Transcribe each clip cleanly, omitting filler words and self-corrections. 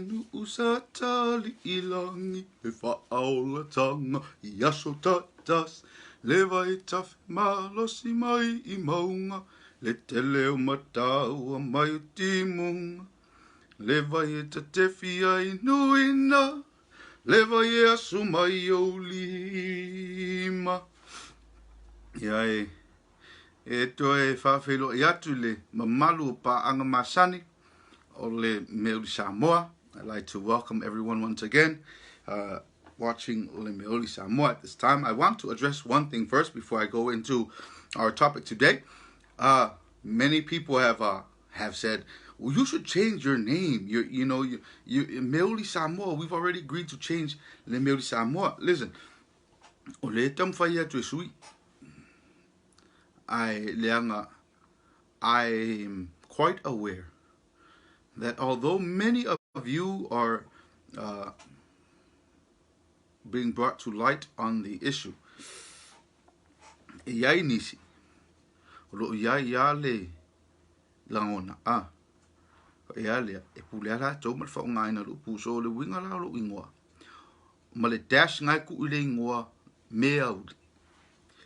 nuu sa taliʻilagi le faaolataga i aso taitasi le vai tafe malosi mai i mauga le tele o mataua mai o timuga le vai e tatefi ai nuina le vai e asu mai ou lima. Ia e E toe faafeiloai atu i le mamalu o paaga masani o le Meauli Samoa. I'd like to welcome everyone once again watching Le Meauli Samoa at this time. I want to address one thing first before I go into our topic today. Many people have have said, well, you should change your name. You you know, you, you Meauli Samoa, we've already agreed to change Le Meauli Samoa. Listen, o le taumafai atu e sui, ae leaga I'm quite aware that although many of you are being brought to light on the issue, e i ai nisi o lo o i ai lava le lagona, a, e a lea, e pule lava latou ma le faaaogaina o le upu. So o le uiga la o lou igoa, ma le dash na e tuu i le igoa Meauli.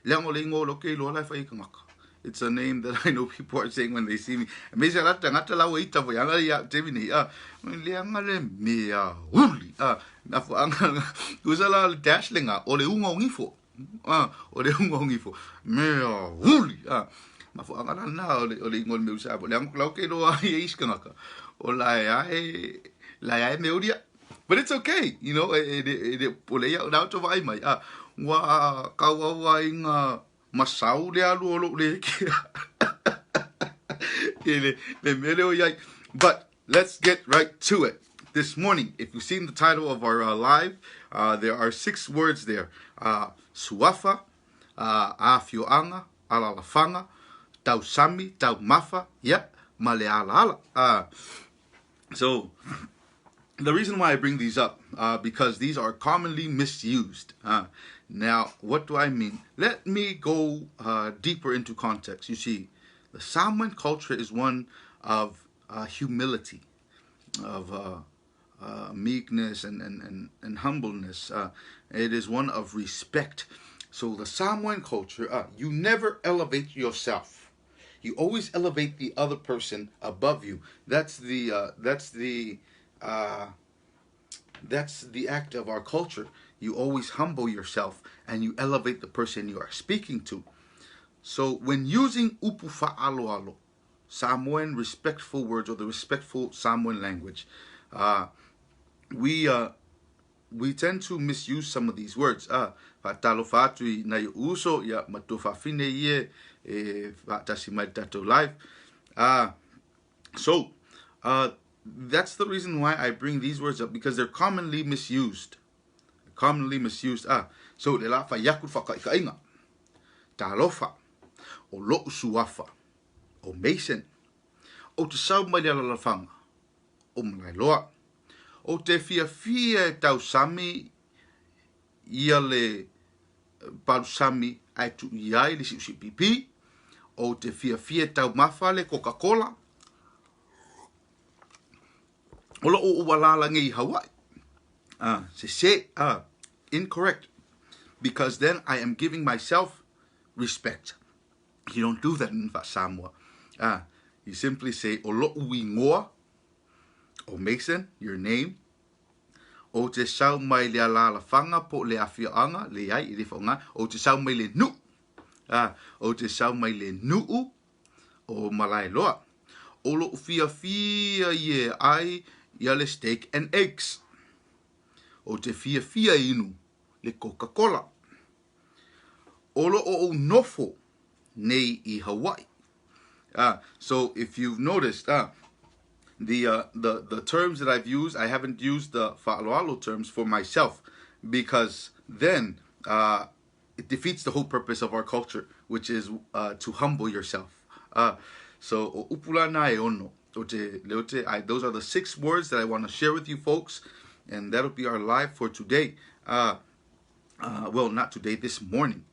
Leaga o le igoa o lea ou te iloa la e fai ai tagata. It's a name that I know people are saying when they see me. Aemaise a latou tagata la ua ita foi ana ia taimi nei. Ah, leaga le Meauli. Ah, mafuaaga tusa la le dash lena o le uga o gifo. Ah, o le uga o gifo. Meauli. Ah, mafuaaga la lena o le o le igoa o le Meauli Samoa. Leaga la ou te iloa ai e isi tagata o la e ae la e ae Meauli ia. But it's okay, you know, e, e, e, o le ia, nā o tō vaai mai, a, ua kauau ai ngā masau le alu o lou le kea. I le, le mea leo iai. But let's get right to it. This morning, if you've seen the title of our live, there are six words there. Suafa, afioaga, alalafaga, tausami, taumafa, yeah, ma le alaala. So the reason why I bring these up, because these are commonly misused. Now, what do I mean? Let me go deeper into context. You see, the Samoan culture is one of humility, of meekness and, and, and, and humbleness. It is one of respect. So the Samoan culture, you never elevate yourself. You always elevate the other person above you. That's the that's the that's the act of our culture. You always humble yourself and you elevate the person you are speaking to. So when using upu fa'aloalo, Samoan respectful words or the respectful Samoan language, we we tend to misuse some of these words. Faatalofa atu i nai o'u uso, ia ma tou faafine ia e faatasi mai i le tatou live. So, that's the reason why I bring these words up, because they're commonly misused. Commonly misused. So, le la fai aku le faakaʻikaʻiga. Talofa, o lo'u suafa, o Mason, ou te sau mai le alalafaga o Malaeloa. Ou te fiafia e tausami ia le palusami ae tuu i ai le siusiu pipi. Ou te fiafia e taumafa le Coca-Cola. O loo ua lalagi i Hawaii. Sese, incorrect. Because then I am giving myself respect. You don't do that in Samoa. You simply say, o lo'u igoa, o Mason, your name, ou te sau mai le alalafaga po o le afioaga, leai, e le faaaoga, ou te sau mai le nuu, ou te sau mai le nuu o Malaeloa. O lou fiafia ia e ai ia le steak and eggs. Ou te fiafia e inu le Coca-Cola. O lo o ou nofo nei i Hawaii. So if you've noticed, the, the, the terms that I've used, I haven't used the fa'aloalo terms for myself because then it defeats the whole purpose of our culture, which is to humble yourself. So o upu la na e ono. O te, leo te, I, those are the six words that I want to share with you folks, and that'll be our live for today. Well, not today, this morning.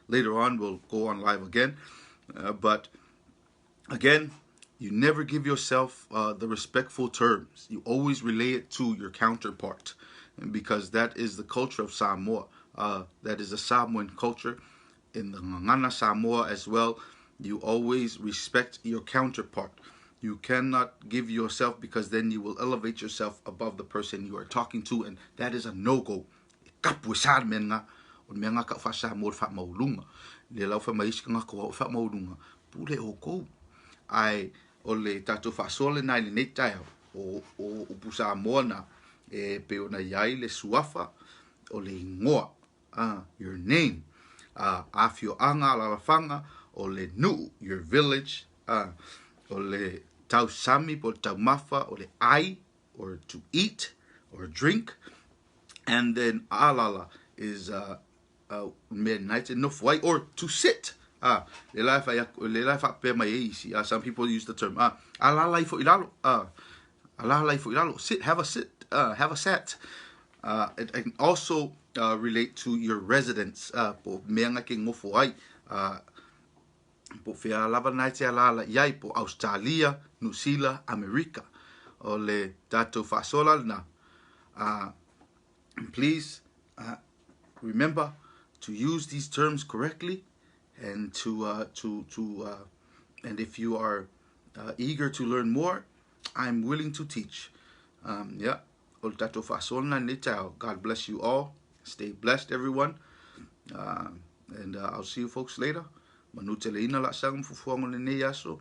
Later on, we'll go on live again. But again, You never give yourself the respectful terms. You always relay it to your counterpart because that is the culture of Samoa. That is the Samoan culture. In the Gagana Samoa as well, you always respect your counterpart. You cannot give yourself because then you will elevate yourself above the person you are talking to, and that is a no-go. E kapu e sa le mea lena, o le mea lena ka faa-Samoa le faamaualuga. Le lau fai mai isi tagata o au e faamaualuga, pule outou. Ae o le tatou faasoa lena i lenei taeao, o, o upu Samoa na e pei ona i ai le suafa o le igoa, your name, afioaga, alaalafaga, o le nuu, your village, o le tausami po o le taumafa, o le ai, or to eat or drink, and then alala is mea na e te nofo ai, or to sit. Le la e fai aku, le la e faapea mai ai isi. Some people use the term, alala ifo i lalo, alala ifo i lalo, sit, have a sit, have a sat. It can also relate to your residence, po mea nga ke ngofo ai, po whea lava na e te alala i ai, po Australia, New Zealand, Amerika. O le tātou faasola lena. Please remember to use these terms correctly and to to to and if you are eager to learn more, I'm willing to teach. Yeah. O le tātou faasoa lena i lenei taeao. God bless you all. Stay blessed, everyone. And I'll see you folks later. Manu tele ina laasaga ma fuafuaga o lenei aso.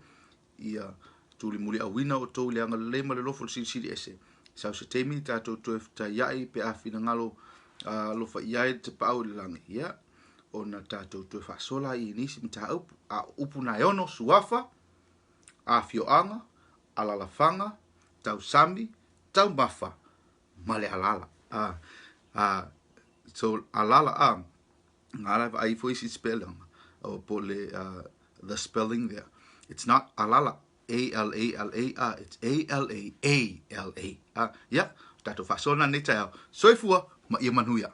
Ia tulimuliauina outou i le agalelei ma le alofa o le Silisili Ese. Sau se taimi tatou toe fetaiai pe a finagalo alofa i ai le Tapaau i le lagi. Ia, ona tatou toe faasola ai i nisi mataupu. A o upu na e ono, suafa, afioaga, alaalafaga, tausami, taumafa, ma le alala. So alala, ngā la vaai ifo isi spelling, o po le, the spelling there. It's not alala, A-L-A-L-A, it's A-L-A-A-L-A. Yeah, tatou faasoa lena i lenei taeao. Soifua ma ia manuia.